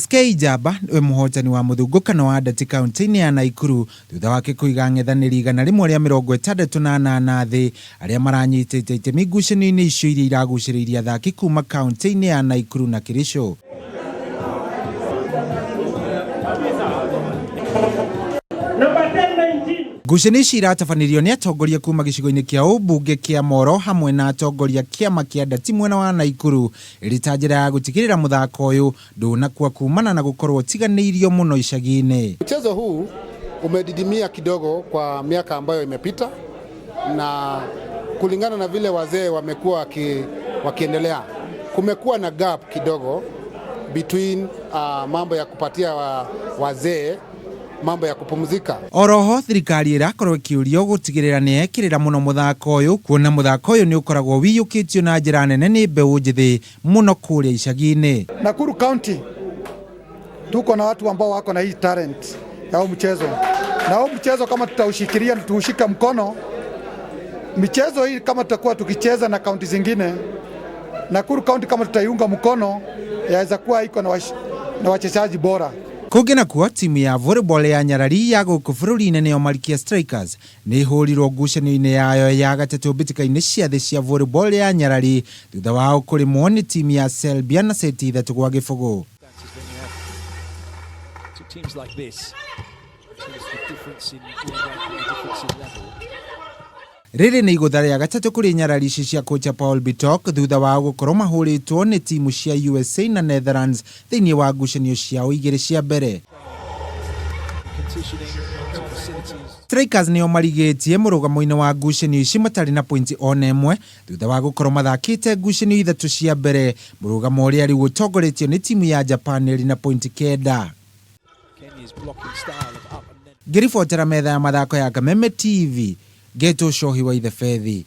SK Njamba nĩwe mũhotani wa mũthungũkano wa Ndati kaunti-inĩ ya Naikuru thutha wake kũiga ang'ethanĩri 168 thĩ arĩa maranyitĩte itemi ngucanio-inĩ icio iria iragucĩrĩirie athaki kuma kaunti-inĩ ya Naikuru na Kericho. Ngucanio ici iratabanirio nĩ atongoria kuma gĩcigo-inĩ kĩa ũmbunge kĩa Moro hamwe na atongoria kĩama kĩa Ndati mwena wa Naikuru ĩrĩ ta njĩra ya gũtigĩrĩra mũthako ũyũ ndũnakua kumana na gũkorwo ũtiganĩirio mũno icagi-inĩ. Mchezo huu umedidimia kidogo kwa miaka ambayo imepita, na kulingana na vile wazee wamekuwa wakiendelea, kumekuwa na gap kidogo between mambo ya kupatia wazee mambo ya kupumzika. Oroho thirikari ĩrakorwo ĩkĩũrio gũtigĩrĩra nĩ yekĩrĩra mũno mũthako ũyũ kuona mũthako ũyũ nĩ ũkoragwo wiyũkĩtio na njĩra nene nĩ mbeũ njĩthĩ mũno kũrĩa icagi-inĩ. Nakuru County tuko na watu ambao wako na hii talent ya huu mchezo, na huu mchezo kama tutaushikilia tuushika mkono, michezo hii kama tutakuwa tukicheza na kaunti zingine, Nakuru County kama tutaiunga mkono, yaweza kuwa iko na wachezaji bora. Kũngĩ nakuo timu ya volleyball ya Nyarari ya gũkũ bũrũri-inĩ nĩyo Malkia Strikers nĩ ĩhũrirwo ngucanio-inĩ yayo ya gatatũ mbĩtĩka-inĩ cia thĩ cia volleyball ya Nyarari thutha wao kũrĩmwo nĩ timu ya Serbia na seti 3-0. Teams like this, the difference in win rate, the difference in level. Rĩrĩ nĩ igũtha rĩa gatatũ kũrĩ nyarari ici cia kocha Paul Bitok thutha wao gũkorwo mahũrĩtwo nĩ timu cia USA na Netherlands thĩinĩ wa ngucanio ciao igĩrĩ cia mbere. Strikers nĩo marigĩtie mũrũgamo-inĩ wa ngucanio ici matarĩ na pointi ona ĩmwe thutha wa gũkorwo mathakĩte ngucanio ithatũ cia mbere, mũrũgamo ũrĩa rĩu ũtongoretio nĩ timu ya Japan ĩrĩ na pointi 9. Ngĩribotera metha ya mathako ya Kameme TV, ngetwo Cohi wa Ithebethi.